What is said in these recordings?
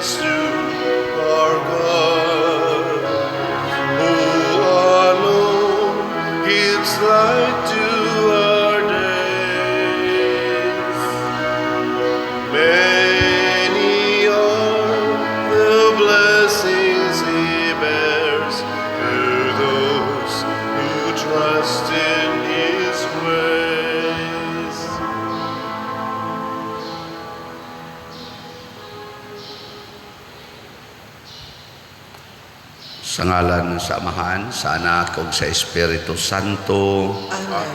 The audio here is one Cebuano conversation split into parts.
Thanks to our God, who alone gives light to our days. Many are the blessings He bears to those who trust in His ways. Sa ngalan sa Amahan, sa Anak ug sa Espiritu Santo. Amen.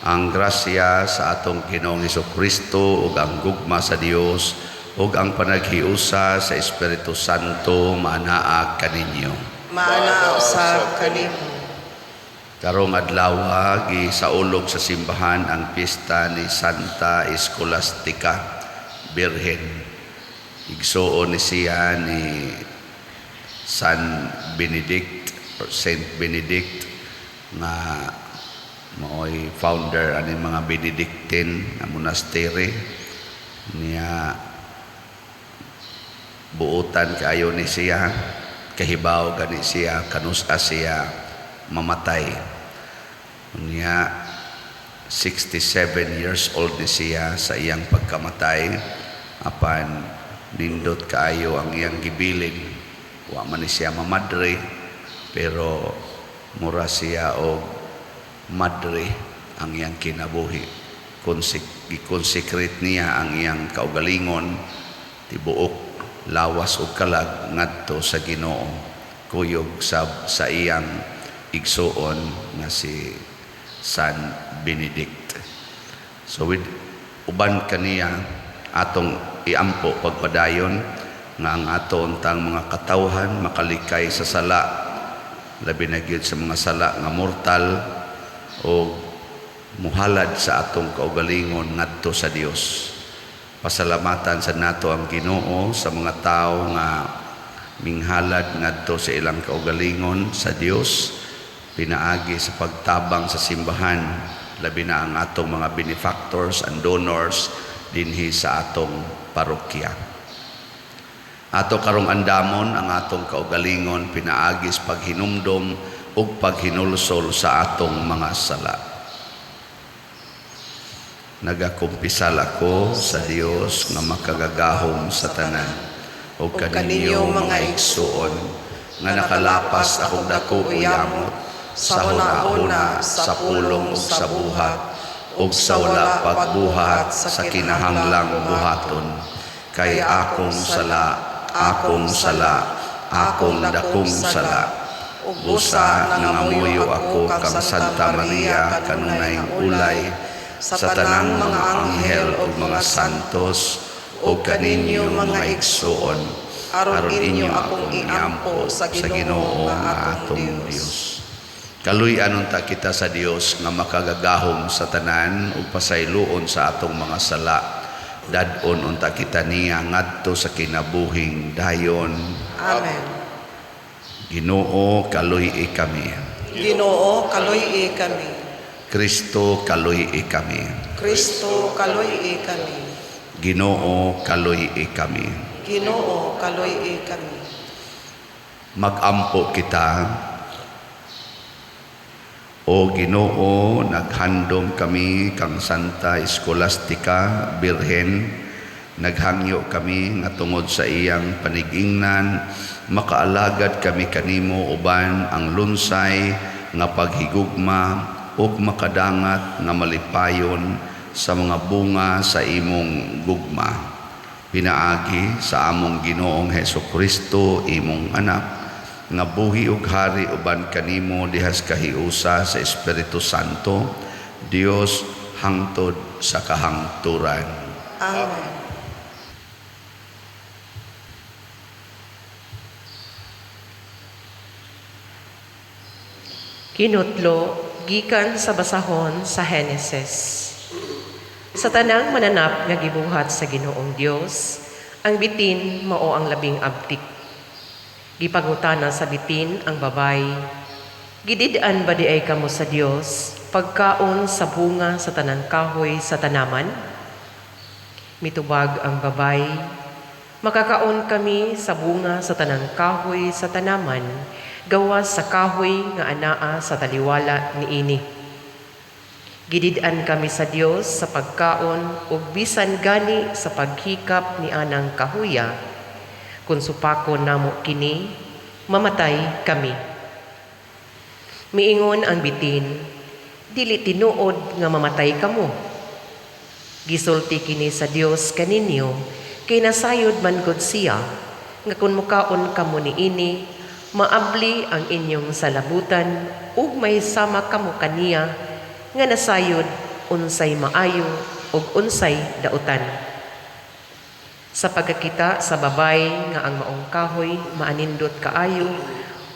Ang grasya sa atong Ginoong Kristo ug ang gugma sa Dios ug ang panaghiusa sa Espiritu Santo maanaa kaninyo. Maana usab kanimo. Karong adlaw gisaulog sa simbahan ang piyesta ni Santa Escolastica Birhen. Igsuon ni siya ni San Benedict or Saint Benedict nga maoy founder ani mga Benedictine nga monastery niya. Buotan kaayo ni siya, kahibaw gani siya kanus-a siya mamatay niya. 67 years old ni siya sa iyang pagkamatay, apan nindot kaayo ang iyang gibilin. Wa man ni siya mamadre, pero mura siya og madre ang iyang kinabuhi. Gi-consecrate niya ang iyang kaugalingon, tibuok lawas ug kalag, ngadto sa Ginoo, kuyog sa iyang igsuon nga si San Benedict. So with uban kaniya, atong iampo pagpadayon nga ang ato untang mga katawhan makalikay sa sala, labi na gyud sa mga sala nga mortal, o muhalad sa atong kaugalingon ngadto sa Dios. Pasalamatan sa nato ang Ginoo sa mga tawo nga minghalad ngadto sa ilang kaugalingon sa Dios pinaagi sa pagtabang sa simbahan, labi na ang atong mga benefactors and donors dinhi sa atong parokya. Ato karong andamon ang atong kaugalingon pinaagi sa paghinumdom ug paghinulsol sa atong mga sala. Nagakumpisal ako sa Dios nga makagagahom sa tanan ug kaninyo, mga igsuon, nga nakalapas akong dako o yamot sa huna-huna, sa pulong ug sa buhat ug sa wala pagbuhat sa kinahanglang buhaton, kay akong sala, akong sala, akong dakong sala. Busa nangamuyo ako kang Santa Maria, kanunay ulay, sa tanang mga anghel ug mga santos, ug kaninyo, mga igsuon, aron inyo akong iampo sa Ginoo nga atong Dios. Kaluy-an unta kita sa Dios nga makagagahom sa tanan ug pasayloon sa atong mga sala. Dad-on unta kita niya ngadto sa kinabuhing dayon. Amen. Ginoo, kaluy-i kami. Ginoo, kaluy-i kami. Kristo, kaluy-i kami. Kristo, kaluy-i kami. Ginoo, kaluy-i kami. Ginoo, kaluy-i kami. Magampo kita. O Ginoo, naghandom kami kang Santa Escolastica Birhen. Naghangyo kami nga tungod sa iyang panigingnan, makaalagad kami kanimo uban ang lunsay nga paghigugma ug makadangat nga malipayon sa mga bunga sa imong gugma. Pinaagi sa among Ginoong Heso Kristo, imong anak, nga buhi ug hari uban kanimo dihas kahiusa sa Espiritu Santo, Dios, hangtod sa kahangturan. Amen. Kinutlo gikan sa basahon sa Henesis. Sa tanang mananap nga gibuhat sa Ginoong Dios, ang bitin mao ang labing abtik. Gipangutana sa bitin ang babay, "Gidid-an ba diay kamo sa Dios pagkaon sa bunga sa tanang kahoy sa tanaman?" Mitubag ang babay, Makakaon kami sa bunga sa tanang kahoy sa tanaman, gawas sa kahoy nga anaa sa taliwala niini. Gidid-an kami sa Dios sa pagkaon ug bisan gani sa paghikap ni anang kahuya. Kung supakon namo kini, mamatay kami. Miingon ang bitin, "Dili tinuod nga mamatay kamo. Gisulti kini sa Dios kaninyo, kay nasayod man gud siya nga kun mukaon kamo niini, maabli ang inyong salabutan ug may sama kamo kaniya nga nasayod unsay maayo ug unsay dautan." Sa pagkakita sa babay nga ang maong kahoy maanindot kaayo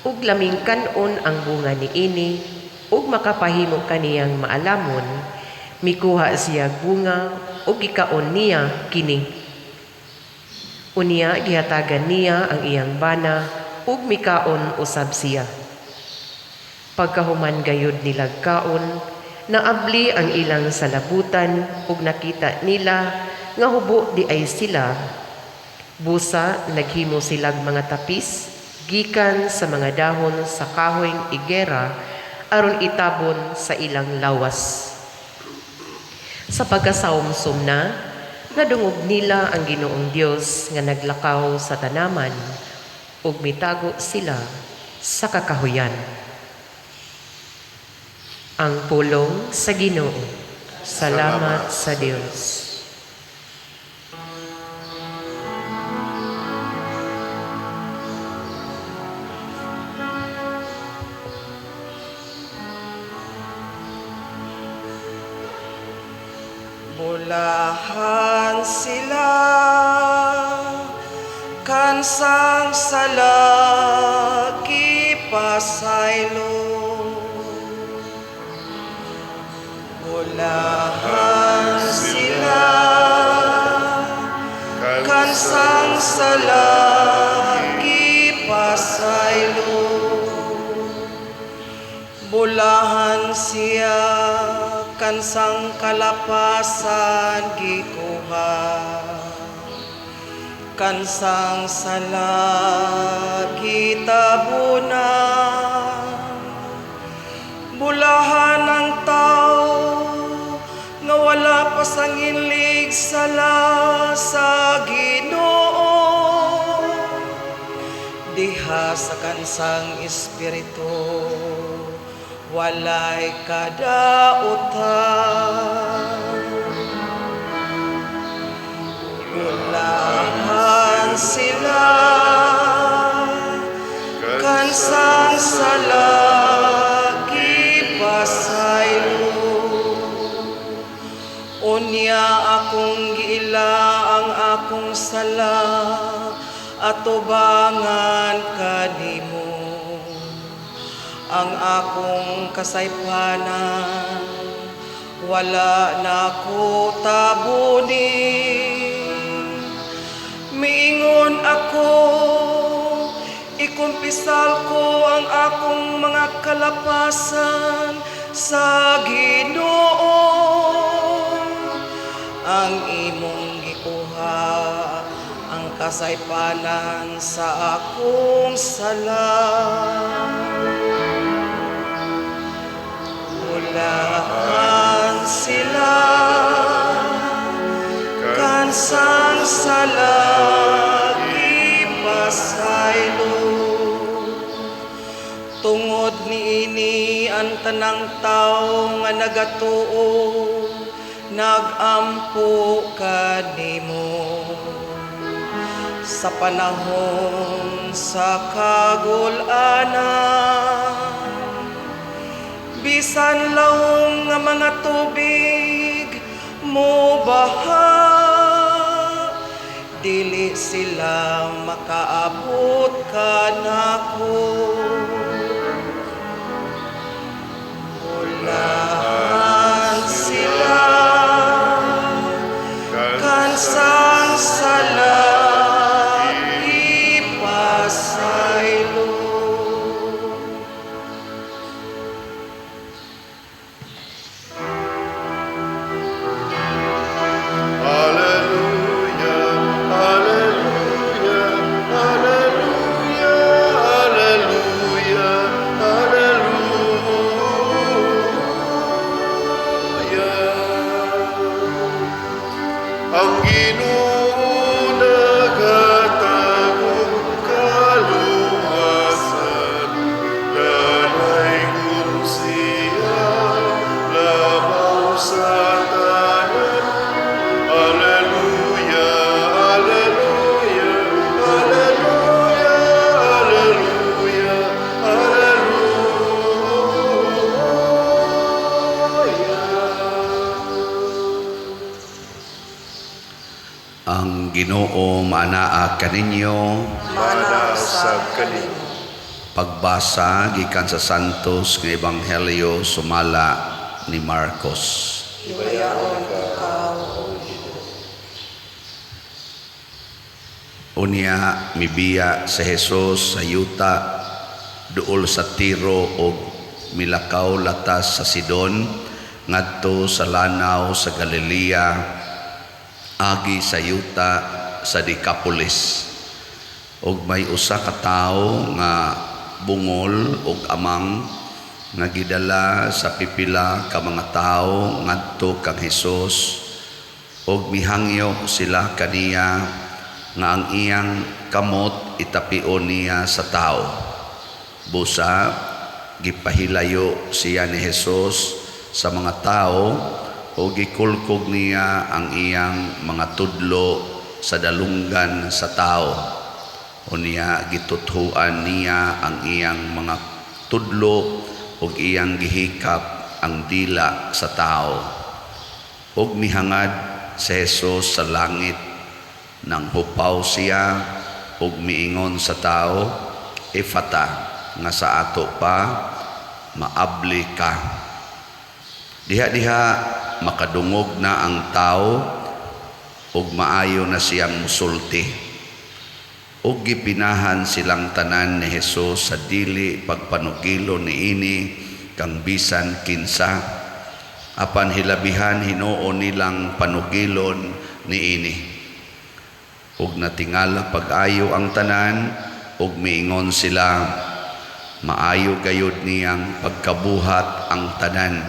ug laming kan-on ang bunga niini ug makapahimo kaniyang maalamon, mikuha siya bunga ug gikaon niya kini. Unya gihatagan niya ang iyang bana ug mikaon usab siya. Pagkahuman gayud nilag kaon, naabli ang ilang salabutan ug nakita nila nga hubo diay sila. Busa naghimo silag mga tapis gikan sa mga dahon sa kahoyng igera aron itabon sa ilang lawas. Sa pagkasawmsom na, nadungog nila ang Ginoong Dios nga naglakaw sa tanaman ug mitago sila sa kakahuyan. Ang pulong sa Ginoo. Salamat sa Dios. Bulahan sila kansang sala gipasaylo. Bulahan sila kansang sala gipasaylo. Bulahan siya kansang kalapasan gikuha, kansang sala gitabunan. Bulahan ang tao nga wala pa sanginlig sala sa Ginoo. Diha sa kansang espiritu walay kadautan. Bulahan sila kansang sala gipasaylo. Unya akong giila ang akong sala atubangan kanimo. Ang akong kasaypanan wala na ko tabuni. Miingon ako, ikumpisal ko ang akong mga kalapasan sa Ginoo. Ang imong gikuha ang kasaypanan sa akong sala. Bulahan sila kansang sala gipasaylo. Tungod niini ang tanang tawo nga nagatuo nagampo kanimo. Sa panahon sa kagul-anan, bisan lawong nga mga tubig mobaha, dili sila makaabot kanako. Bulahan sila kansang sala ipasaylo. Alleluia, alleluia. Ginoo maanaa kaninyo. Maanaa usab kaninyo. Pagbasa gikan sa Santos nga Ebanghelyo sumala ni Marcos. Himayaon ikaw, O Ginoo. Unya mibiya si Jesus sa yuta duol sa Tiro og milakaw latas sa Sidon ngadto sa lanaw sa Galilea agi sa yuta sa Decapolis. Og may usa ka tawo nga bungol og amang nga gidala sa pipila ka mga tawo ngadto kang Hesus og mihangyo sila kaniya nga ang iyang kamot itapion niya sa tawo. Busa gipahilayo siya ni Hesus sa mga tawo o gikulkog niya ang iyang mga tudlo sa dalunggan sa tawo. Unya gituthuan niya ang iyang mga tudlo ug iyang gihikap ang dila sa tawo. Ug mihangad si Jesus sa langit, nang hupaw siya ug miingon sa tawo, "Efata," nga sa ato pa, "Maabli ka." Diha-diha makadungog na ang tawo ug maayo na siyang musulti. Ug gipinahan silang tanan ni Jesus sa dili pagpanugilo niini kang bisan kinsa, apan hilabihan hinuon nilang panugilon niini. Ug natingala pag-ayo ang tanan ug miingon sila, "Maayo gayud niyang pagkabuhat ang tanan,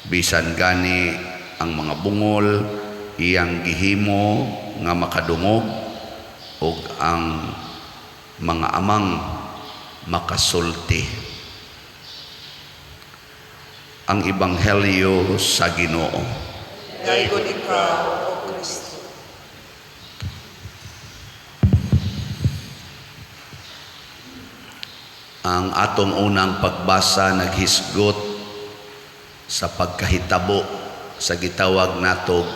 bisan gani ang mga bungol iyang gihimo nga makadungog ug ang mga amang makasulti." Ang Ebanghelyo sa Ginoo. Daygon ikaw, O Kristo. Ang atong unang pagbasa naghisgot sa pagkahitabo sa gitawag natog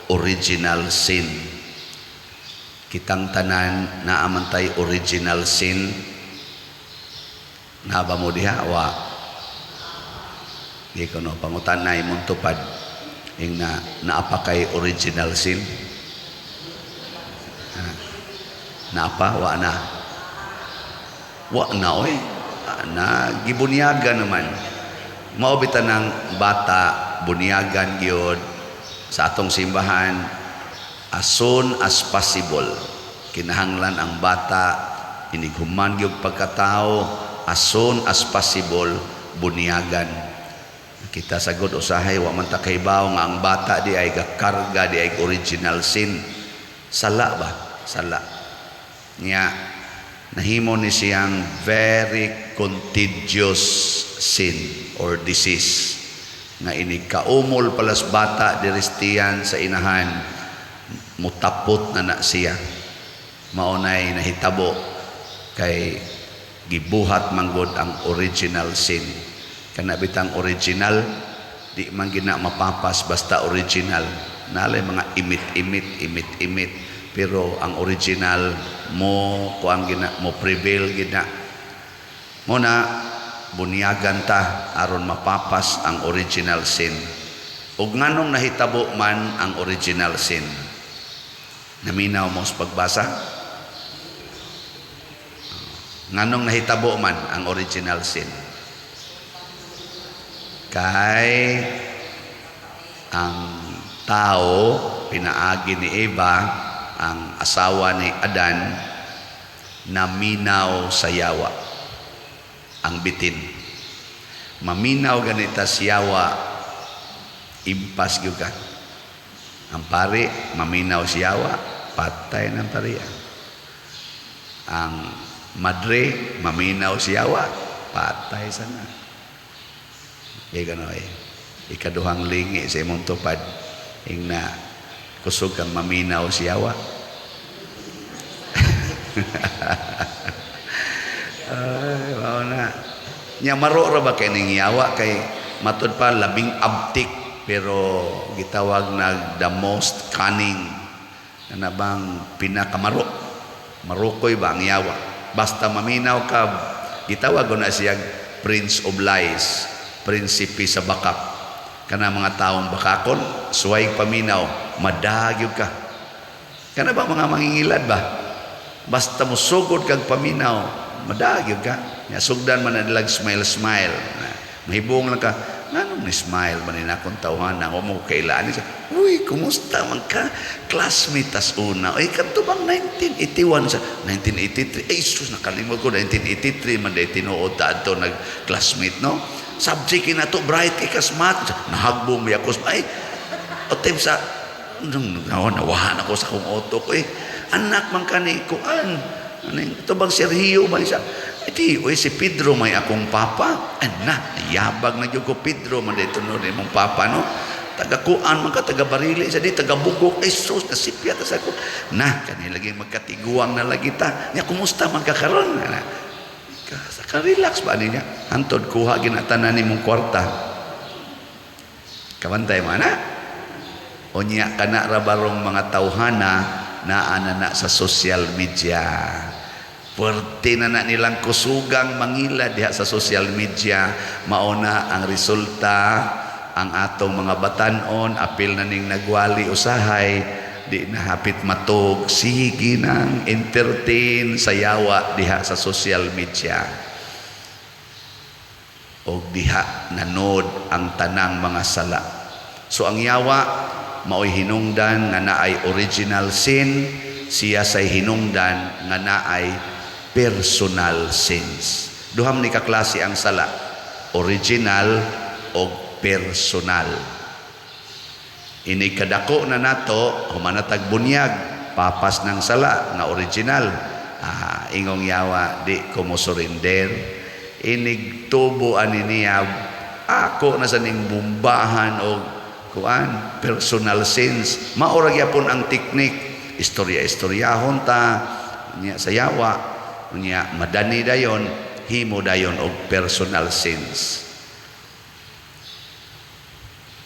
original sin. Kitang tanan naa man tay original sin. Naa ba mo diha? Wa. Di ko no pangutan na imong tupad ing na naa pa kay original sin. Ha? Naa pa? Wa na. Wa na oy. Na gibunyagan naman. Mao bitaw ng bata bunyagan gyud sa atong simbahan as soon as possible. Kinahanglan ang bata inighuman gyud pagkatao, as soon as possible bunyagan. Kita sagod usahay wa man ta kahibaw nga ang bata di ay gakarga di ay original sin. Sala ba? Sala. Nya nahimo ni siyang very contagious sin or disease nga inig kaumol palas bata diristiyan sa inahan, mutapot na na siya. Mao nay nahitabo kay gibuhat manggod ang original sin. Kana bitang original, di man gina mapapas basta original. Nalay mga imit-imit, imit-imit, pero ang original mo kuang gina, mo prevail gina. Mo na bunyagan ta aron mapapas ang original sin. Ug nganong nahitabo man ang original sin? Naminaw mo sa pagbasa? Nganong nahitabo man ang original sin? Kay ang tao pinaagi ni Eva, ang asawa ni Adan, naminaw sa yawa ang bitin. Maminaw ganita siyawa, impas gyud ka. Ang pari maminaw siyawa, patay ng pari. Ang madre maminaw siyawa, patay sana. Kaya gano'n eh. Ikaduhang lingi sa imong tupad, ing na kusog kang maminaw siyawa. Ay, mao na. Nya maro ra ba kay ning yawa kay matud pa labing abtik pero gitawag nag the most cunning. Kana bang pinakamaro? Marukoy ba ang yawa? Basta maminaw ka, gitawag na siya Prince of Lies, prinsipe sa bakak. Kana mga taong bakakon, suway paminaw, madagyog ka. Kana ba mga mangingilad ba? Basta musugod kag paminaw, madagyog ka. Ya, sugdan man na nilag smile smile. Mahibong lang ka, nganong ni smile man ni akong tawhana, wa mo kailan siya. "Uy, kumusta man ka? Classmate tas una. Ay, kadto bang 1981 sa 1983? Ay, sus, nakalimot ko, 1983 man day tinuod ta adto nag-classmate, no? Subject na to, bright kay kasmat. Nahagbong may ako. Ay, o time sa nung nawahan ako sa akong auto ko eh. Anak man kani kuan. Ano ito bang Sergio ba siya? Ay di, oy, si Pedro may akong papa. Ana, yabag na gyud ko, Pedro man dito no imong papa, no. Taga kuan man ka, taga Barili sa di, taga Bugok. Ay sus, nasipya ta sa ko. Na, kani lagi magkatiguang na lagi ta. Nya kumusta man ka karon? Ana. Ka, sa ka relax ba niya? Hantod kuha ginatanan nimong kwarta. Kabantay mo ana. Unya kana ra barong mga tawhana naa na na sa social media. Puwerte na na nilang kusugang mangila diha sa social media. Mauna ang resulta, ang atong mga batanon apil na ning nagwali usahay, di na hapit matug, sige nang entertain sa yawa diha sa social media. Og diha nanod ang tanang mga sala. So ang yawa maoy hinungdan nga naay original sin, siya say hinungdan nga naay personal sins. Duham ni kaklase ang sala, original o personal. Ini kadako na nato, humanatag bunyag, papas ng sala nga original. Ah, ingong yawa, di ko mo surrender. Inig tubo ani niya, ako na sa ning bumbahan o kuan, personal sins. Maura gyapon ang teknik, istorya-istoryahon ta niya sa yawa, niya madani dayon, himo dayon og personal sins.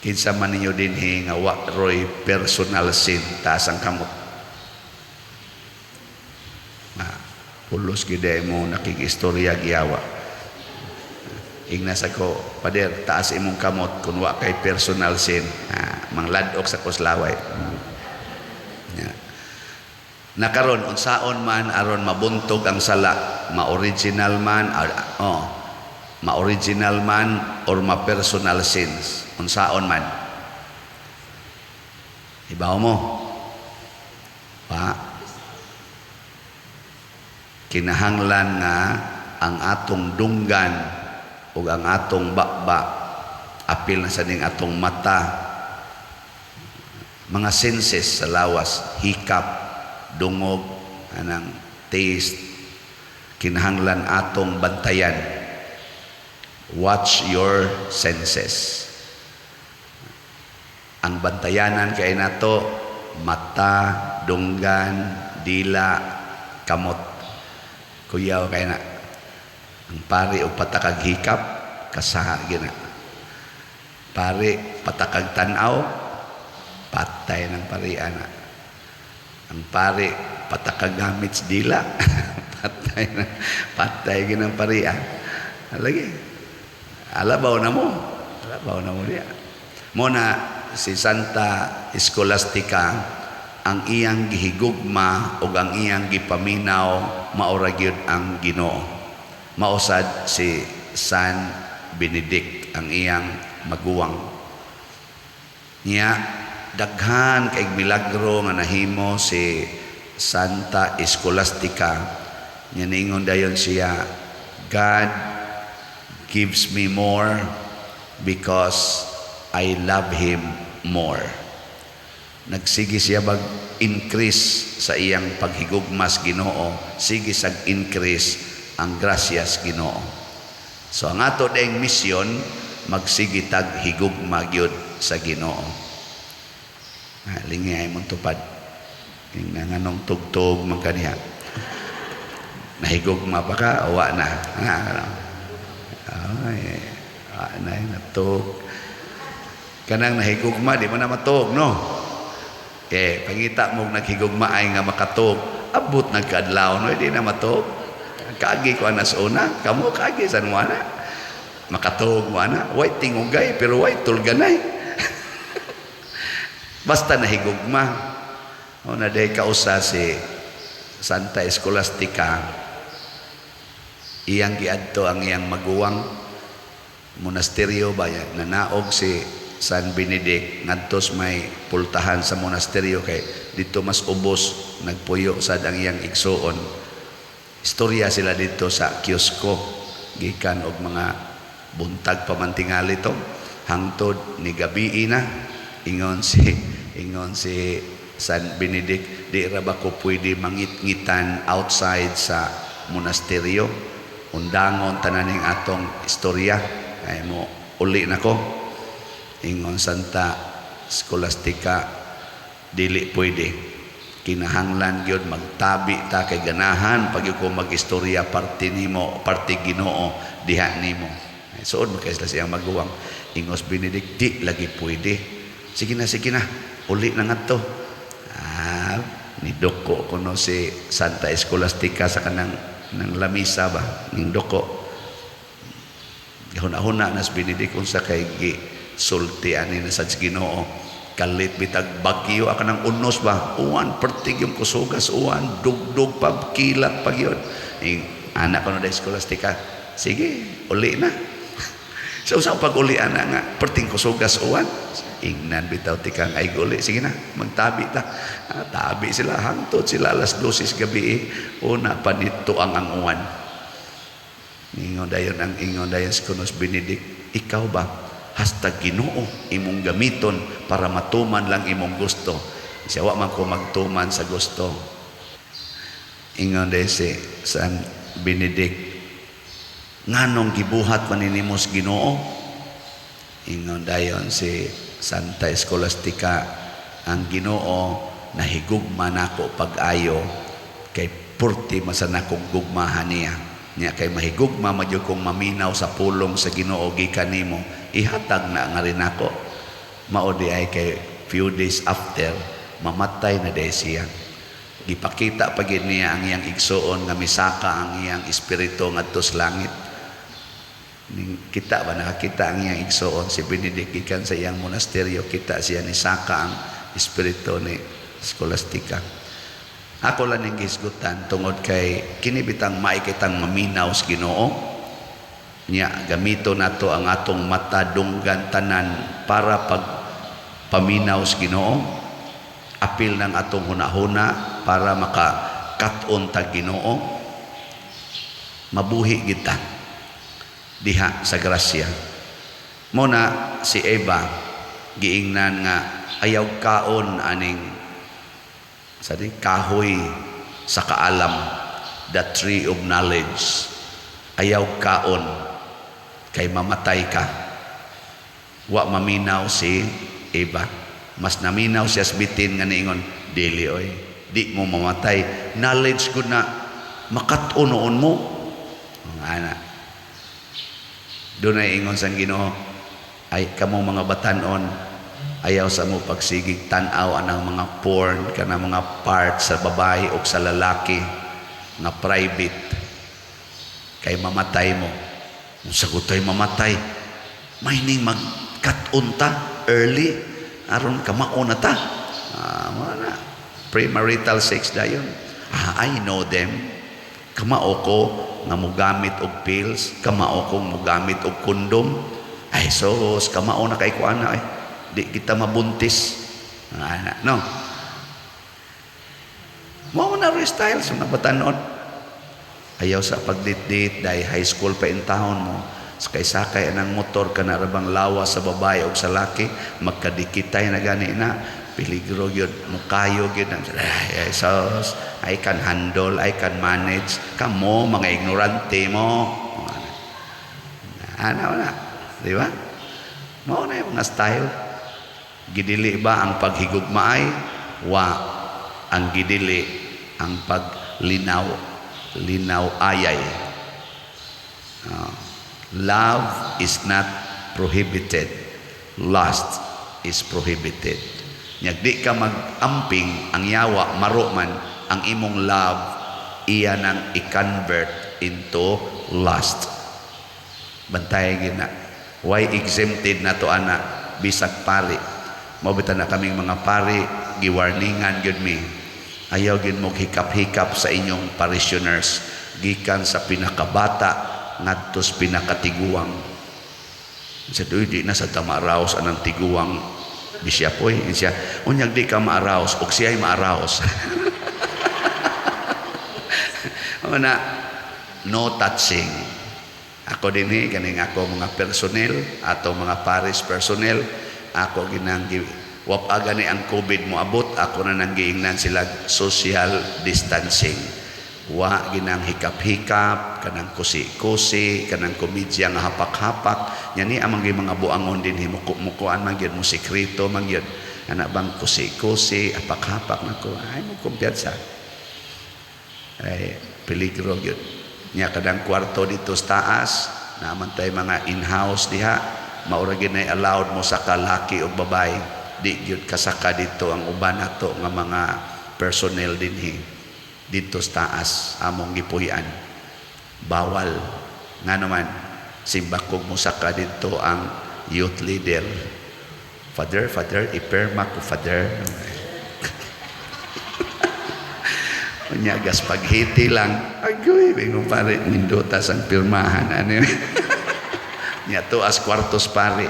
Kinsa man ninyo dinhi nga wa roy personal sin, taas ang kamot. Na, pulos gid mo nakikistorya giyawa. Ignas ako, "Pader, taas imong kamot kung wa kay personal sin." Ah, mangladok sa kuslaway. Ya. Nakaron unsaon man aron mabuntog ang sala, ma-original man, oh, ma-original man or ma-personal sins, unsaon man? Ibaw mo? Pa kinahanglan nga ang atong dunggan ug ang atong baba, apil na sa ning atong mata, mga senses sa lawas, hikap, dungog, anang taste, kinahanglan atong bantayan. Watch your senses. Ang bantayanan kay nato mata, dunggan, dila, kamot. Kuyaw kay na. Ang pari og patakag hikap, kasaha gina. Pari patakag tan-aw, patay ng pari ana. Ang pari patakag gamit sa dila, patay na, patay ginang pari ah. Lagi. Alabaw na mo. Alabaw na mo diya. Mo na si Santa Escolastica, ang iyang gihigugma o ang iyang gipaminaw maora gyud ang Ginoo. Mausad si San Benedict ang iyang maguwang. Niya daghan kay milagro nga nahimo si Santa Escolastica. Nya ningon dayon siya, "God gives me more because I love Him more." Nagsige siya bag increase sa iyang paghigugmas Ginoo, sige sag increase ang grasyas Ginoo. So ang ato dayong misyon, magsige tag higugma gyud sa Ginoo. Ha, lingi ay mong tupad. Ing nanganong tugtog man kaniya. Nahigugma pa ka o wa na? Ha, ano? Ay, wa na natug. Kanang nahigugma, di mo na matug, no? Eh, pangita mo naghigugmaay nga makatug, abot nagkaadlaw no, di na matug. Kaagi ko anas una, kamo kaagi san mo ana. Makatug mo ana, way tingugay pero way tulganay. Basta nahigugma. O na day kausa si Santa Escolastica, iyang giadto ang iyang maguwang monasteryo ba, nanaog si San Benedict ngadto sa may pultahan sa monasteryo kay dito mas ubos nagpuyo sad ang iyang igsuon. Istorya sila dito sa kiosko gikan og mga buntag pa man tingali to hangtod ni gabii na. Ingon si San Benedict, "Di ra ba ko pwede mangit-ngitan outside sa monasteryo? Undangon tanan ning atong istorya, ay mo uli nako." Ingon Santa Scholastica, "Dili pwede, kinahanglan gyud magtabi ta kay ganahan pag ko mag-istorya parte nimo, parte Ginoo diha nimo." Ay, suod man kay sila siyang maguwang. Ingos Benedict, "Di lagi pwede, sige na, sige na, uli na ngadto." Ah, nidoko kuno si Santa Escolastica sa kanang ng lamisa ba, ning doko. Huna-huna nas Benedict, unsa kay gi sulti ani na sa Ginoo? Kalit bitag bagyo aka ng unos ba, uwan pertig yung kusugas, uwan dugdug pa, kilat pa gyud. Anak ko na Scholastica, "Sige, uli na." So sa pag-uli ana nga perting kusugas, uwan, ingnan bitaw tikang ay uli, "Sige na, magtabi ta." Ah, tabi sila hangtod sila alas 12 gabi eh. Una pa nito ang uwan. Ingon dayon ang ingon dayon si Kunos Benedict, "Ikaw ba hasta Ginoo imong gamiton para matuman lang imong gusto?" Siya, "Wa man ko magtuman sa gusto." Ingon dayon si San Benedict, "Nganong gibuhat man nimo sa Ginoo?" Ingon dayon si Santa Escolastica, "Ang Ginoo nahigugma nako pag-ayo kay purti masan akong gugmahan niya. Nya kay mahigugma man jud kong maminaw sa pulong sa Ginoo gikan nimo, ihatag na nga rin ako." Mao di ay kay few days after, mamatay na day siya. Gipakita pa gid niya ang iyang igsuon nga misaka ang iyang espiritu ngadto sa langit. Ning kita ba, nakakita ang iyang igsuon si Benedict gikan sa iyang monasteryo, kita siya ni saka ang espiritu ni Scholastica. Ako lang ning gisgutan tungod kay kini bitang maikitang maminaw sa Ginoo nya, gamito nato ang atong mata, dunggan, tanan para pag paminaw sa Ginoo, apil ng atong hunahuna para maka-kat-on ta Ginoo, mabuhi kita diha sa grasya. Mo na si Eva giingnan nga ayaw kaon aning sa di kahoy sa kaalam, the tree of knowledge, ayaw kaon kay mamatay ka. Wa maminaw si Eva. Mas naminaw siya sa bitin nga niingon, "Dili oy, di mo mamatay, knowledge ko na makat-unoon mo." Mga ana doon ay ingon sa Ginoo, ay kamo mga batanon, ayaw sa mo pagsigig tan-aw anang mga porn, kana mga parts sa babae o sa lalaki nga private kay mamatay mo. Kung sagutoy mamatay, may ning magkat-on ta early aron kamao na ta. Ah, mga na premarital sex dayon. Ah, I know them. Kamao ko nga mogamit og pills, kamao ko mogamit og kondom. Ay sos, kamao na kay ko ana ay di kita mabuntis. Ana, no? Mao na rin style sa mga batanon. Ayaw sa pagdate-date dahil high school pa in town mo. Sakay-sakay ang motor ka na rabang lawas sa babae o sa laki, magkadikitay na gani na, peligro yun, mukayo yun. Ay, sos, I can handle, I can manage. Kamo, mga ignorante mo. Ano na, di ba? Mao na yung mga style. Gidili ba ang paghigugmaay? Wa. Ang gidili ang paglinaw, linaw ayay. Love is not prohibited. Lust is prohibited. Nya di ka mag-amping, ang yawa maro man ang imong love, iya nang i-convert into lust. Bantay gina. Why exempted na to ana bisag pari? Mao bitaw na kaming mga pari giwarningan gyud mi. Ayaw gyud mo hikap-hikap sa inyong parishioners gikan sa pinakabata ngadto sa pinakatiguang. Sa doy di na sa tama-arouse anang tiguang bishop oy. Siya, unyag di ka ma-arouse og siya'y ma-arouse. Una, no touching. Ako din eh, ganing ako mga personnel, ato mga parish personnel, ako ginang wap gani ang COVID mo abot, ako na nang giingnan sila social distancing. Wa ginang hikap-hikap, kanang kusi-kusi, kanang komedya nga hapak-hapak. Nya ni amang mga buangon din himuko-mukuan man gyud mo sekreto man gyud. Ana bang kusi-kusi, hapak-hapak nako, ay mo kumpiyansa. Ay peligro gyud. Nya kadang kwarto dito sa taas, naman tay mga in-house diha, maura gyud nay allowed mo sa laki og babae. Di gyud kasaka dito ang uban nato nga mga personnel dinhi. Dito sa taas among gipuy-an. Bawal. Nga naman simbakog mo saka dito ang youth leader. Father, Father, iperma ko, Father. Unya gas paghiti lang. Agoy, bingon pare, nindutas ang pirmahan. Ano yun? Nya to as kwartos pare.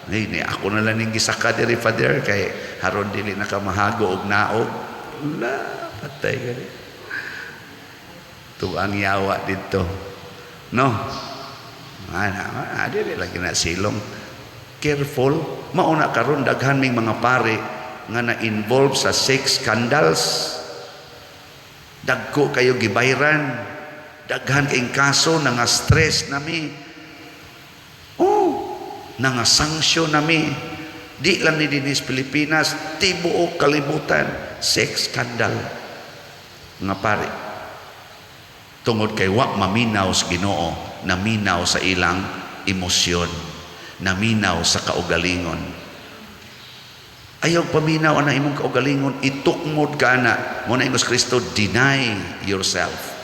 Ay, ni ako na lang ning gisaka diri, Father, kay haron dili na ka mahago og naog. Wala, patay gani. Tuang yawa dito. No? Ana, dili lagi na silong. Careful, mauna karon daghan ming mga pare nga na-involve sa sex scandals. Dagko kayo gibayran. Daghan kayong kaso, nga stress nami. Oh, nga sanksyon nami. Di lang ni dinis Pilipinas, tibuok kalibutan, sex scandal. Nga pare. Tungod kay wa maminaw sa Ginoo, naminaw sa ilang emosyon, naminaw sa kaugalingon. Ayaw paminaw ana imong kaugalingon, itukmod ka ana. Mo na ingos Kristo, deny yourself.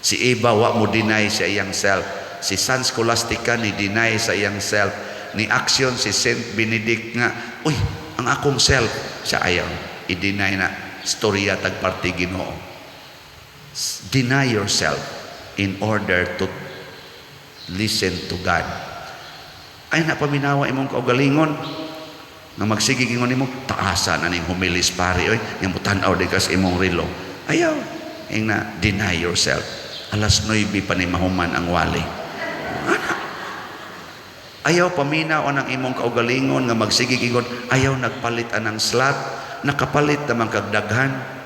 Si Eva wa mo deny sa iyang self. Si San Scholastica ni deny sa iyang self. Ni action si Saint Benedict nga, uy, ang akong self, siya ayaw. I-deny na storya tag parte Ginoo. Deny yourself in order to listen to God. Ay na paminawa imong kaugalingon nga magsige ingon nimo taasa na ning humilis pare oy, nya mo tan-aw di kas imong relo. Ayaw, ing na deny yourself. Alas 9 pa ni mahuman ang wali. Ana. Ayaw paminaw ang imong kaugalingon nga magsige ingon ayaw nagpalit anang slot, nakapalit naman kag daghan.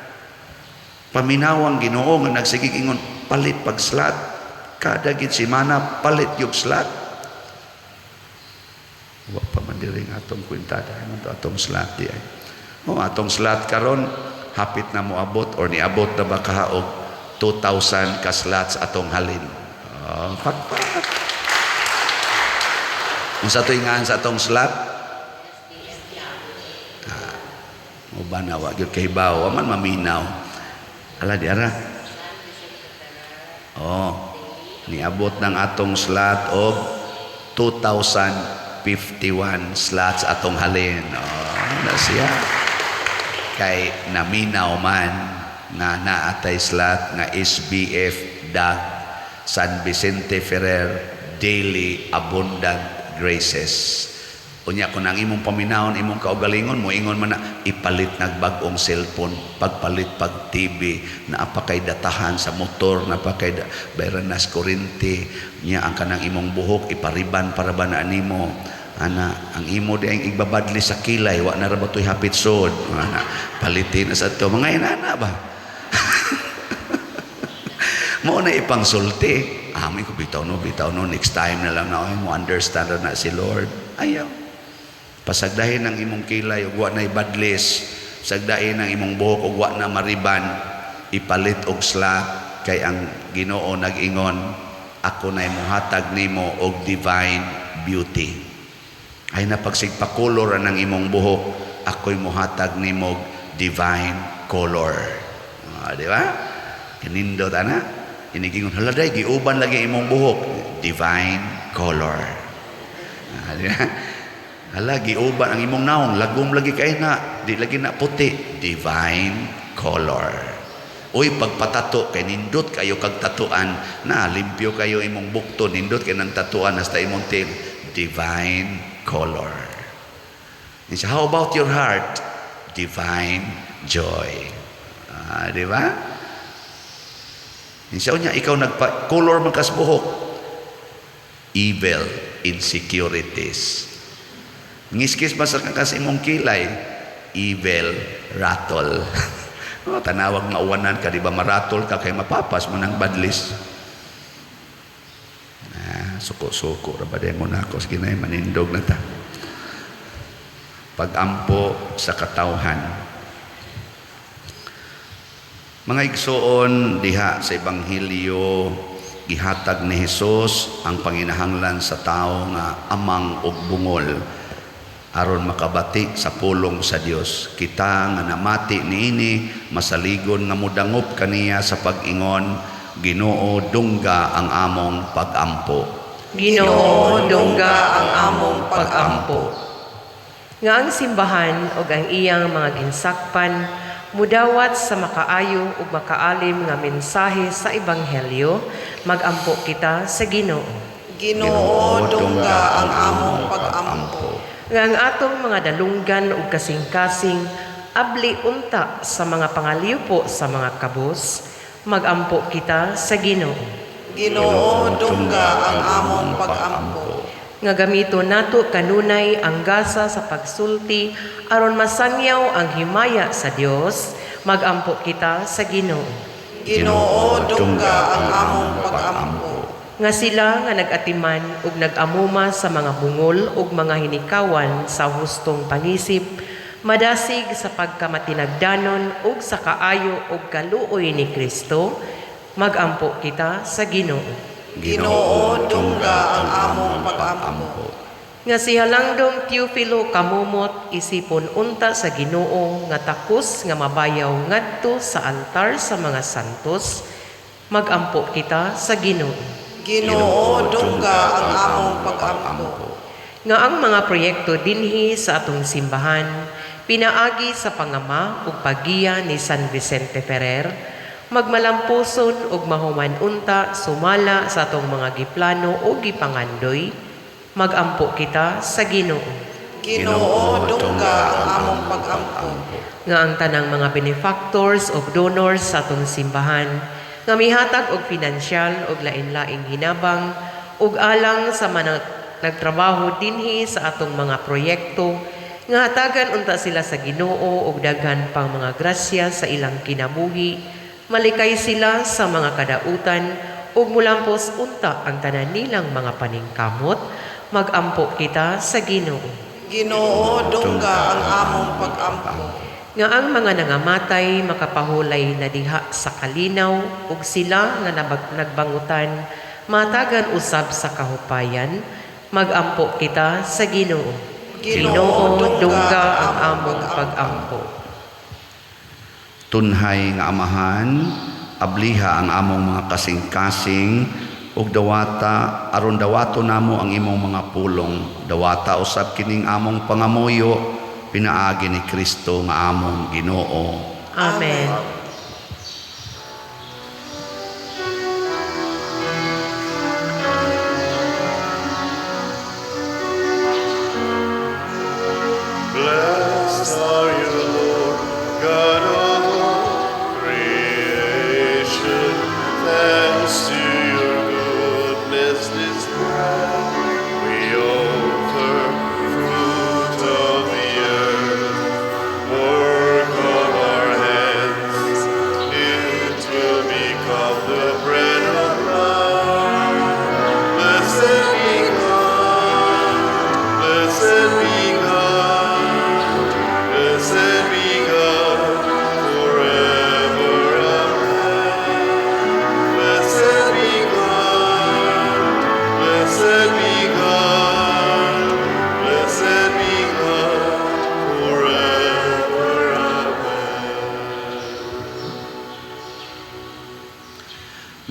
Paminaw ang Ginoo nga nagsige ingon palit pag slot. Kada gid semana palit yung slot. Wa pa man diri nga atong kwintada man to atong slot di ay. Oh, atong slot karon hapit na moabot or niabot na ba kaha og 2,000 ka slots atong halin. Oh, pakpak. Unsa to ingaan sa atong slot? Ah, uban na wa gyud kahibaw, wa man maminaw. Ala di ara. Oh, niabot ng atong slot og 2,051 slots atong halin. Oh, na siya. Kay naminaw man nga naatay slot nga SBF DAG San Vicente Ferrer Daily Abundant Graces. Unya kung ang imong paminawon imong kaugalingon mo ingon man na ipalit nagbag-ong cellphone, pagpalit pag TV, naa pa kay datahan sa motor, naa pa kay bayran nas kuryente, nya ang kanang imong buhok ipariban para ba na animo. Ana, ang imo di ang igbabadli sa kilay, wa na ra ba to'y hapit sod. Ana, palitin na sa to mga inana ba. Mo na ipangsulti. Amin ko bitaw no, next time na lang na ay mo understand na si Lord. Ayaw. Pasagdahin ang imong kilay ug wa na ibadlis. Sagdahin ang imong buhok ug wa na mariban. Ipalit og slot kay ang Ginoo nag-ingon, ako na muhatag nimo og divine beauty. Ay na pagsigpakolor ang imong buhok, Ako'y muhatag nimo divine color. Ah, di ba? Kanindot ana. Inigingon, "Hala day, giuban lagi imong buhok." Divine color. Ah, di ba? "Hala, giuban ang imong naong, lagom lagi kay na, di lagi na puti." Divine color. Uy, pagpatato, kay nindot kayo kag tatuan, na limpyo kayo imong bukto, nindot kay nang tatuan hasta imong tail. Divine color. And so, how about your heart? Divine joy. Ah, di ba? Siya niya, ikaw nagpa color man kas buhok. Evil insecurities. Ngiskis ba sa kakas imong kilay? Evil rattle. Oh, tanawag mauwanan ka, di ba maratol ka kay mapapas mo ng badlis. Ah, suko-suko ra ba mo na ako? Sige na, manindog na ta. Pagampo sa katawhan. Mga igsoon, diha sa Ebanghelyo, gihatag ni Hesus ang panginahanglan sa tao nga amang og bungol aron makabati sa pulong sa Dios. Kita nga namati niini, masaligon nga mudangop kaniya sa pag-ingon, "Ginoo, dungga ang among pagampo." Ginoo, dungga ang among pagampo. Nga ang simbahan ug ang iyang mga ginsakpan mudawat sa makaayo ug makaalim nga mensahe sa ebanghelyo, magampo kita sa Ginoo. Ginoo, dungga ang among pagampo. Nga ang atong mga dalunggan ug kasing-kasing abli unta sa mga pangaliwpo sa mga kabus, magampo kita sa Ginoo. Ginoo, dungga ang among pagampo. Nga gamito nato kanunay ang gasa sa pagsulti aron masangyaw ang himaya sa Dios, magampo kita sa Ginoo. Ginoo, dungga ang among pagampo. Nga sila nga nag-atiman ug nag-amuma sa mga bungol ug mga hinikawan sa hustong pangisip madasig sa pagkamatinagdanon ug sa kaayo ug kaluoy ni Kristo, magampo kita sa Ginoo. Ginoo, dungga ang among pagampo. Nga si Halangdong Teofilo Camomot isipon unta sa Ginoo nga takos nga mabayaw ngadto sa altar sa mga santos, magampo kita sa Ginoo. Ginoo, dungga ang among pagampo. Nga ang mga proyekto dinhi sa atong simbahan pinaagi sa pangama ug paggiya ni San Vicente Ferrer magmalampuson ug mahuman unta sumala sa atong mga giplano o gipangandoy, magampo kita sa Ginoo. Ginoo, dungga ang among pagampo. Nga ang tanang mga benefactors ug donors sa atong simbahan nga mihatag og pinansyal ug lain-laing hinabang ug alang sa mga nagtrabaho dinhi sa atong mga proyekto, nga hatagan unta sila sa Ginoo og daghan pang mga grasya sa ilang kinabuhi, malikay sila sa mga kadautan ug mulampos unta ang tanan nilang mga paningkamot, magampo kita sa Ginoo. Ginoo, dungga ang among pagampo. Nga ang mga nangamatay makapahulay na diha sa kalinaw ug sila nga nagbangutan matagan usab sa kahupayan, magampo kita sa Ginoo. Ginoo, Ginoo, dungga ang among pagampo. Tunhay nga Amahan, abliha ang among mga kasing-kasing ug dawata aron dawato namo ang imong mga pulong. Dawata usab kining among pangamuyo pinaagi ni Kristo nga among Ginoo. Amen. Blessed are you, Lord, God of all creation. Thanks to your goodness, this bread we offer, fruit of the earth, work of our hands.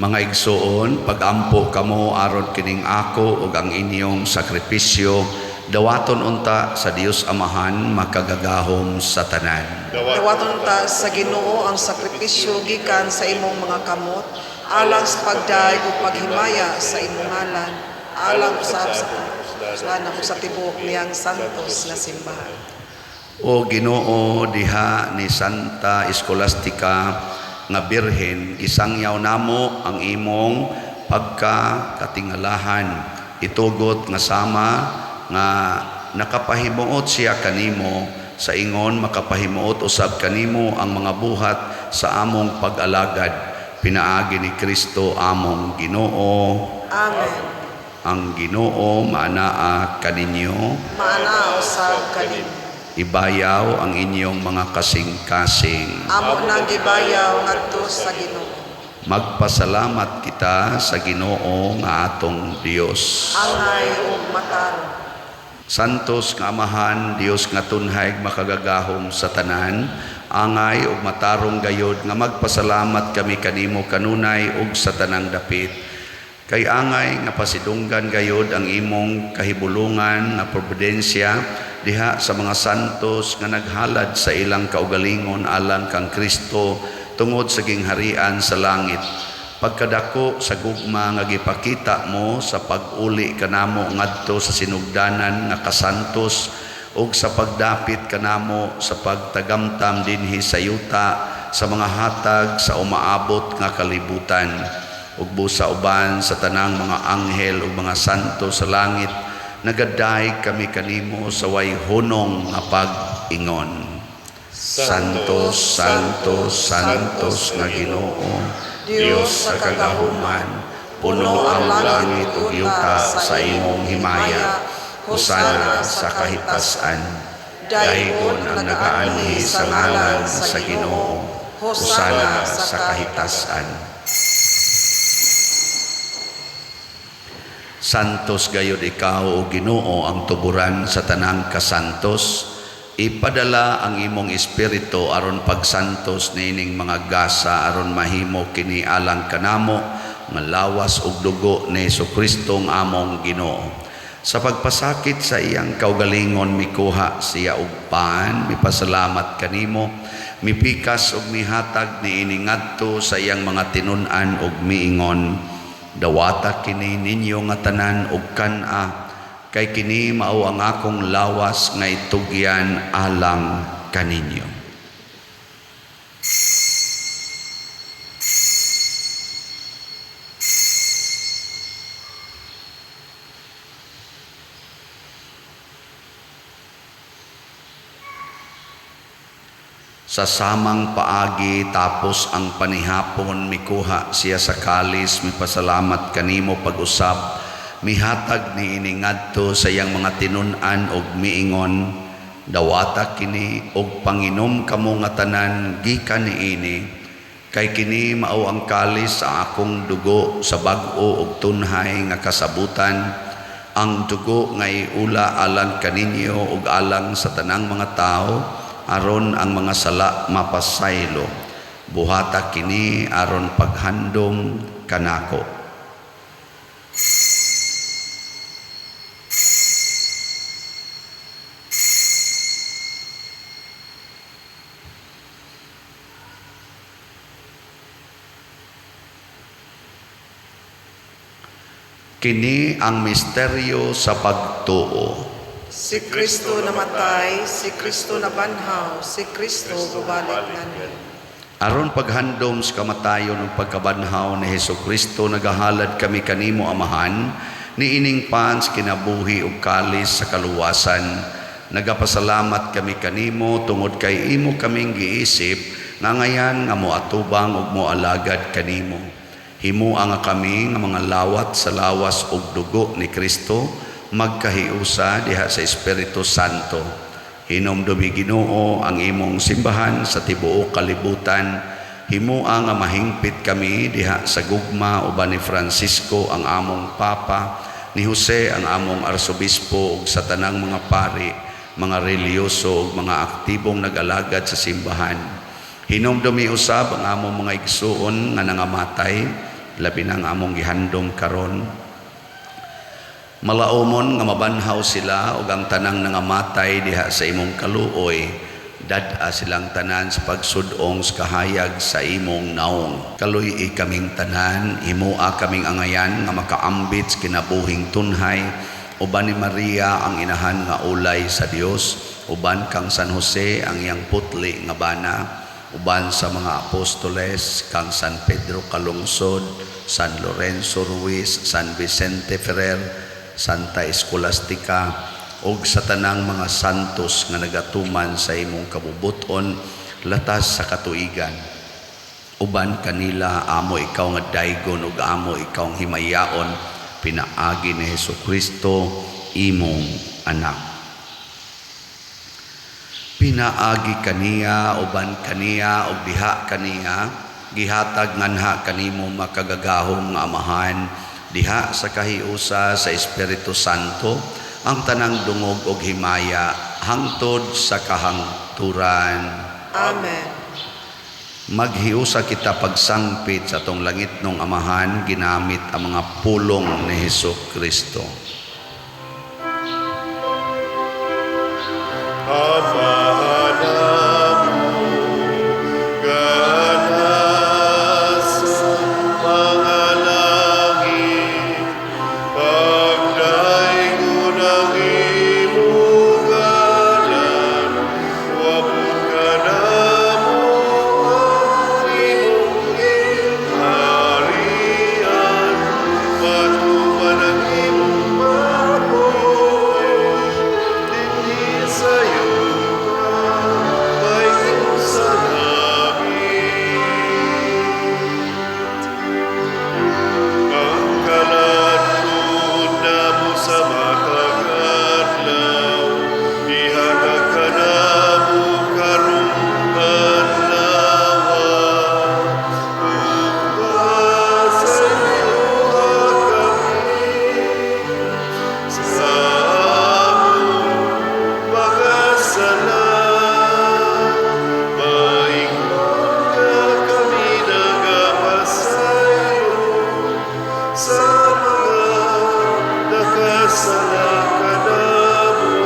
Mga igsoon, pagampo kamo aron kining ako ug ang inyong sakripisyo dawaton unta sa Dios Amahan makagagahom sa tanan. Dawaton ta sa Ginoo ang sakripisyo gikan sa imong mga kamot alang sa pagdayeg ug paghimaya sa imong ngalan, alang usab sa sana ug sa tibuok niyang santos nga simbahan. O Ginoo, diha ni Santa Escolastica nga birhen, gisangyaw namo ang imong pagkakatingalahan. Itugot nga sama nga nakapahimuot siya kanimo, sa ingon makapahimuot usab kanimo ang mga buhat sa among pag-alagad, pinaagi ni Kristo among Ginoo. Amen. Ang Ginoo maanaa kaninyo. Maanaa usab kanimo. Ibayaw ang inyong mga kasing-kasing. Amo nang gibayaw ngadto sa Ginoo. Magpasalamat kita sa Ginoo nga atong Dios. Angay ug matarong. Santos nga Amahan, Dios nga tunhay makagagahom sa tanan, angay ug matarong gayod nga magpasalamat kami kanimo kanunay ug sa tanang dapit. Kay angay nga pasidunggan gayod ang imong kahibulungan nga providensya diha sa mga santos nga naghalad sa ilang kaugalingon alang kang Kristo tungod sa gingharian sa langit. Pagkadako sa gugma nga gipakita mo sa pag-uli kanamo ngadto sa sinugdanan nga kasantos ug sa pagdapit kanamo sa pagtagamtam dinhi sa yuta sa mga hatag sa umaabot nga kalibutan, ug busa uban sa tanang mga anghel ug mga santo sa langit, nagadayeg kami kanimo sa way hunong nga pag-ingon. Santos, Santos, Santos nga Ginoo, Dios sa kagahuman, puno ang langit ug yuta sa imong himaya. Hosana sa kahitasan. Daygon ang nagaanhi sa ngalan sa Ginoo. Hosana sa kahitasan. Santos gayod ikaw, o Ginoo, ang tuburan sa tanang kasantos. Ipadala ang imong espiritu aron pagsantos niining mga gasa aron mahimo kini alang kanamo nga lawas ug dugo ni Hesukristo nga among Ginoo. Sa pagpasakit sa iyang kaugalingon, mikuha siya og pan, mipasalamat kanimo, mipikas ug mihatag niini ngadto sa iyang mga tinun-an ug miingon: "Dawata kini ninyo nga tanan ug kan-a, kay kini mao ang akong lawas nga itugyan alang kaninyo." Sa samang paagi, tapos ang panihapon, mikuha siya sa kalis, mipasalamat kanimo pag-usab, mihatag niini ngadto sa iyang mga tinun-an og miingon: "Dawata kini og panginom kamo nga tanan gikan niini, kay kini mao ang kalis sa akong dugo sa bag-o og tunhay nga kasabutan, ang dugo nga iula alang kaninyo ug alang sa tanang mga tawo aron ang mga sala mapasaylo. Buhata kini aron paghandom kanako." Kini ang misteryo sa pagtuo. Si Kristo namatay, si Kristo nabanhaw, si Kristo bubalik nganhi. Aron paghandom sa kamatayon ug pagkabanhaw ni Hesukristo, nagahalad kami kanimo, Amahan, niining pan sa kinabuhi ug kalis sa kaluwasan. Nagapasalamat kami kanimo tungod kay imo kaming giisip nga ngayan nga moatubang ug moalagad kanimo. Himoa nga kami nga mga lawat sa lawas ug dugo ni Kristo magkahiusa diha sa Espiritu Santo. Hinumdumi, Ginoo, ang imong simbahan sa tibuok kalibutan. Himoa nga mahingpit kami diha sa gugma uban ni Francisco ang among Papa, ni Jose ang among Arsobispo ug sa tanang mga pari, mga relihiyoso ug mga aktibong nag-alagad sa simbahan. Hinumdumi usab ang among mga igsuon nga nangamatay. Labi na ang among gihandom karon. Malaumon nga mabanhaw sila ug ang tanang nangamatay diha sa imong kaluoy, dad-a silang tanan sa pagsud-ong sa kahayag sa imong naong. Kaluy-i kaming tanan, himoa kaming angayan nga makaambit sa kinabuhing tunhay uban ni Maria ang inahan nga ulay sa Dios, uban kang San Jose ang iyang putli nga bana, uban sa mga apostoles kang San Pedro Calungsod, San Lorenzo Ruiz, San Vicente Ferrer, Santa Escolastica, ug sa tanang mga santos nga nagatuman sa imong kabubut-on latas sa katuigan. Uban kanila amo ikaw nga daygon ug amo ikaw ang himayaon pinaagi ni Hesus Kristo, imong anak. Pinaagi kaniya, uban kaniya ug diha kaniya, gihatag nganha kanimo makagagahom nga Amahan diha sa kahiusa sa Espiritu Santo ang tanang dungog ug himaya hangtod sa kahangturan. Amen. Maghiusa kita pagsangpit sa atong langitnong Amahan ginamit ang mga pulong ni Hesus Kristo. Amahan namo, nga nasa mga langit, pagdaygon ang imong ngalan, moabot kanamo ang imong gingharian, matuman ang imong panguyo, dinhi sa yuta, mahimo sa langit. Ang kalan-on namo sa matag adlaw, ihatag kanamo karong adlaw, ug pasayloa kami sa among mga sala, maingon nga kami nagapasaylo sa mga nakasala kanamo,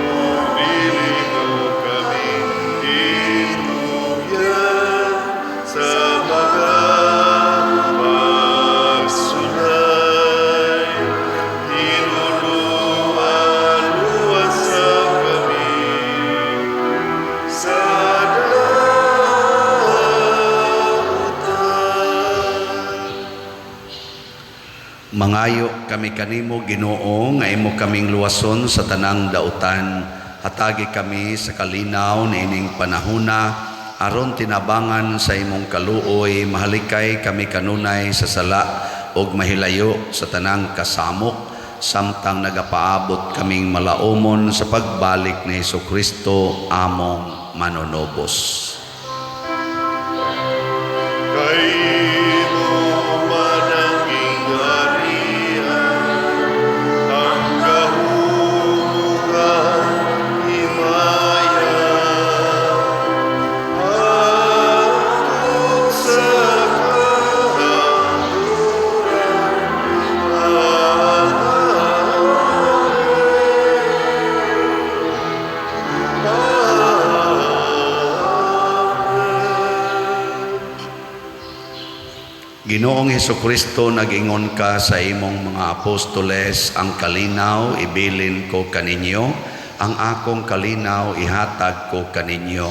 ug dili mo kami itugyan sa mga pagsulay. Hinuluan luwasa kami sa dautan. Mangayo kami kanimo, Ginoo, nga imo kaming luwason sa tanang dautan. Hatagi kami sa kalinaw niining panahuna aron tinabangan sa imong kaluoy mahalikay kami kanunay sa sala ug mahilayo sa tanang kasamok samtang nagapaabot kaming malaumon sa pagbalik ni Hesukristo among manunobos. Kay imo man ang gingharian, ang gahom ug ang himaya, hangtod sa kahangturan. Amen. Ginoong Hesukristo, nag-ingon ka sa imong mga apostoles, "Ang kalinaw ibilin ko kaninyo, ang akong kalinaw ihatag ko kaninyo.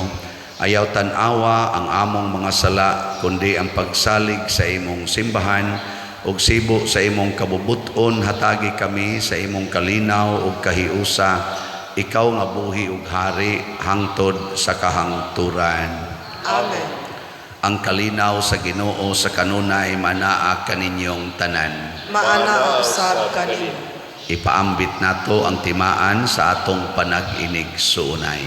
Ayaw tan-awa ang among mga sala, kundi ang pagsalig sa imong simbahan, ug sibo sa imong kabubut-on hatagi kami sa imong kalinaw ug kahiusa, ikaw nga buhi ug hari hangtod sa kahangturan." Amen. Ang kalinaw sa Ginoo sa kanunay manaa kaninyong tanan. Maana usab kanimo. Ipaambit nato ang timaan sa atong panag-inig-suunay.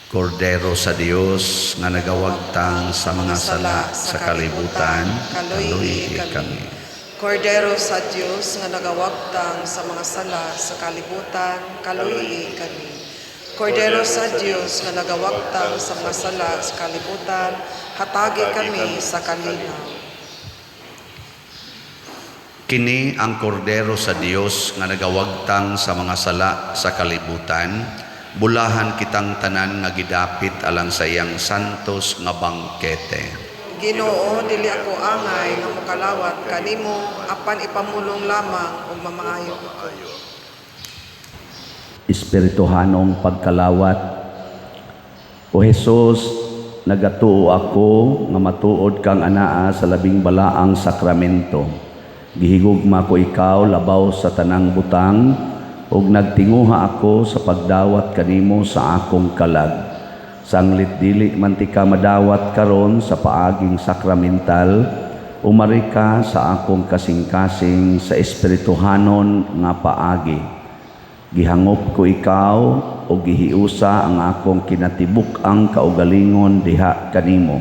Kordero sa Dios nga nagawagtang sa mga sala sa kalibutan, kaluy kaluy kami. Kordero sa Dios nga nagawagtang sa mga sala sa kalibutan, kaluy kami. Kordero sa Dios nga nagawagtang sa mga sala sa kalibutan, hatagi kami sa kalinaw. Kini ang kordero sa Dios nga nagawagtang sa mga sala sa kalibutan. Bulahan kitang tanan nga gidapit alang sa iyang santos nga bangkete. Ginoo, dili ako angay nga mokalawat kanimo, apan ipamulong lamang ug mamaayo ako. Espirituhanong pagkalawat. O Hesus, nagatuo ako nga matuod kang anaa sa labing balaang sakramento. Gihigugma ko ikaw labaw sa tanang butang ug nagtinguha ako sa pagdawat kanimo sa akong kalag. Sanglit dili man ti ka madawat karon sa paaging sakramental, umari ka sa akong kasing-kasing sa espirituhanon nga paagi. Gihangop ko ikaw o gihiusa ang akong kinatibuk-ang kaugalingon diha kanimo.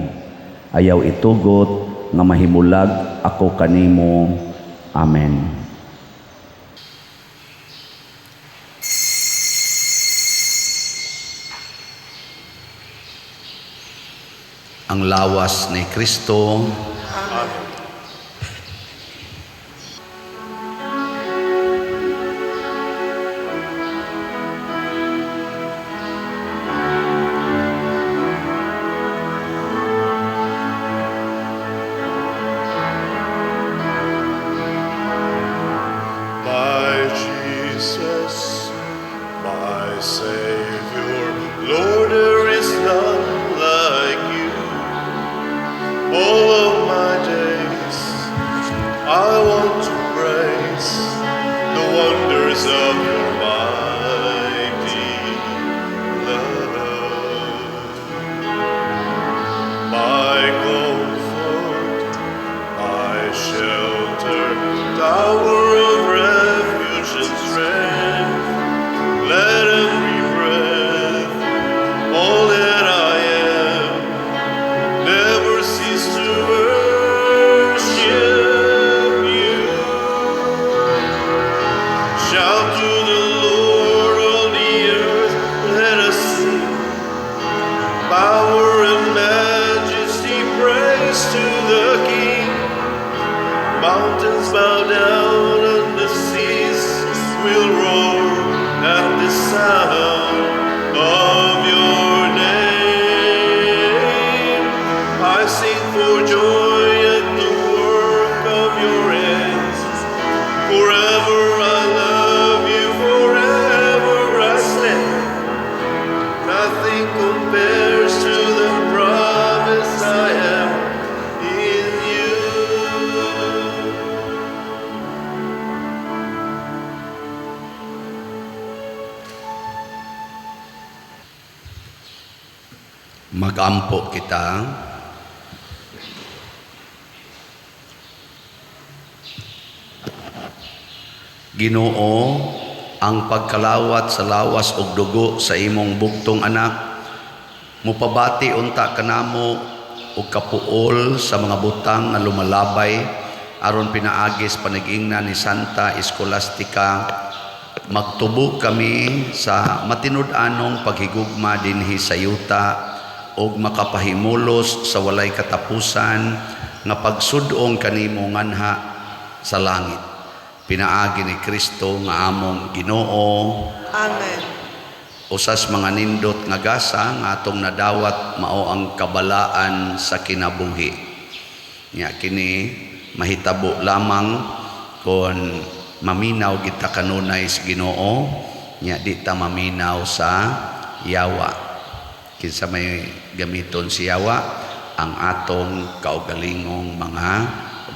Ayaw itugot nga mahimulag ako kanimo. Amen. Ang lawas ni Kristo. Amen. My Jesus, my Savior, Lord, there is none like you. All of my days, I want to praise the wonders of your mighty love. My comfort, my shelter, tower of refuge and strength. Let every breath, all that I am, never cease to worship you. Shout to the Lord, all the earth, let us sing. Power and majesty, praise to the King. Mountains bow down and the seas will roar at the sound of your name. I sing for joy at the work of your hands. Forever I love you, forever I stand. Nothing compares to the promise I have in you. Magampo kita. Ginoo, ang pagkalawat sa lawas ug dugo sa imong bugtong anak mupabati unta kanamo og kapuol sa mga butang nga lumalabay aron pinaagis panag-ingna ni Santa Escolastica magtubo kami sa matinud-anong paghigugma dinhi sa yuta ug makapahimulos sa walay katapusan nga pagsud-ong kanimo nganha sa langit, pinaagi ni Kristo nga among Ginoo. Amen. Usas mga nindot nga gasa nga atong nadawat mao ang kabalaan sa kinabuhi. Nya kini mahitabo lamang kon maminaw kita kanunay sa Ginoo, nya di ta maminaw sa yawa. Kinsa may gamiton si yawa? Ang atong kaugalingong mga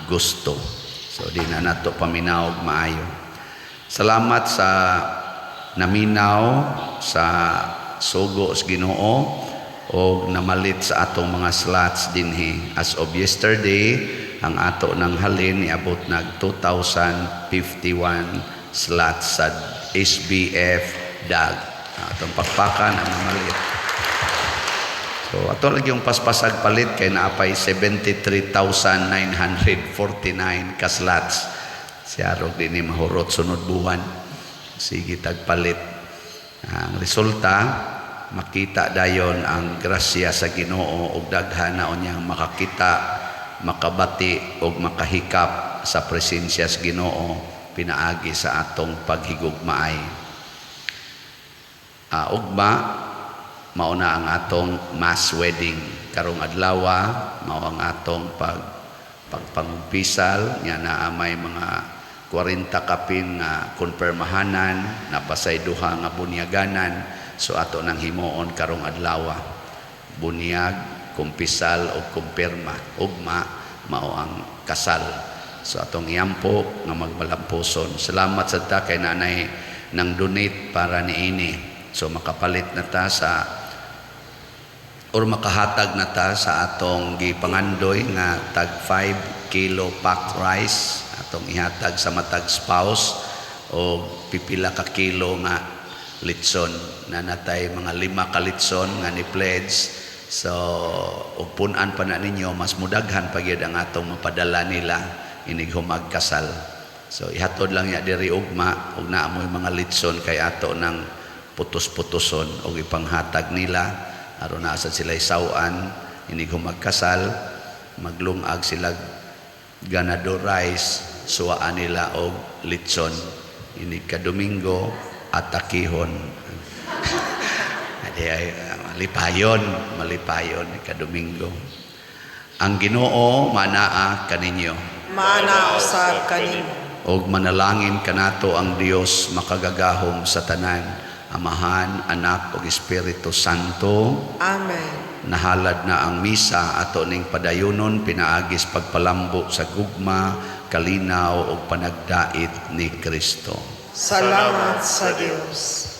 gusto. So di na nato paminaw og maayo. Salamat sa naminaw sa sugo sa Ginoo og namalit sa atong mga slots dinhi. As of yesterday, ang ato ng halin niabot nag 2,051 slots sa SBF DAG. Atong pakpakan ang namalit. So ato lagi yung paspasag palit kay naapay 73,949 ka slots. Siya rog di ni mahurot sunod buwan. Sige tagpalit. Ang resulta, makita dayon ang grasya sa Ginoo ug daghan na unyang makakita, makabati ug makahikap sa presensya sa Ginoo pinaagi sa atong paghigugmaay. Ugma mao na ang atong mass wedding karong adlaw, mao ang atong pagpangumpisal nya naa may mga 40 kapin nga konpirmahanan, napasay duha nga bunyaganan. So ato nang himuon karong adlaw, bunyag, kumpisal o kumpirma. Ugma mao ang kasal. So atong iampo nga magmalampuson. Salamat sa ta kay nanay nang donate para niini. So makapalit na ta sa or makahatag na ta sa atong gipangandoy nga tag 5 kilo packed rice atong ihatag sa matag spouse o pipila ka kilo nga litson na natay mga 5 ka litson nga ni pledge. So ug pun-an pa na ninyo, mas mudaghan pa gyud ang atong mapadala nila inig humag kasal. So ihatod lang ya diri ugma ug naa moy mga litson kay ato nang putos-putoson og ipanghatag nila aron naa sad sila saw-an inig humag kasal, maglungag sila ganado rice, suwaan nila og litson inig ka Domingo, atakihon. Adi ay malipayon, malipayon ka Domingo. Ang Ginoo manaa kaninyo. Maana usab kanimo. Og manalangin kanato ang Dios makagagahom sa tanan, Amahan, Anak ug Espiritu Santo. Amen. Nahalad na ang misa. Ato ning padayunon pinaagis pagpalambo sa gugma, kalinaw ug panagdait ni Kristo. Salamat sa Dios.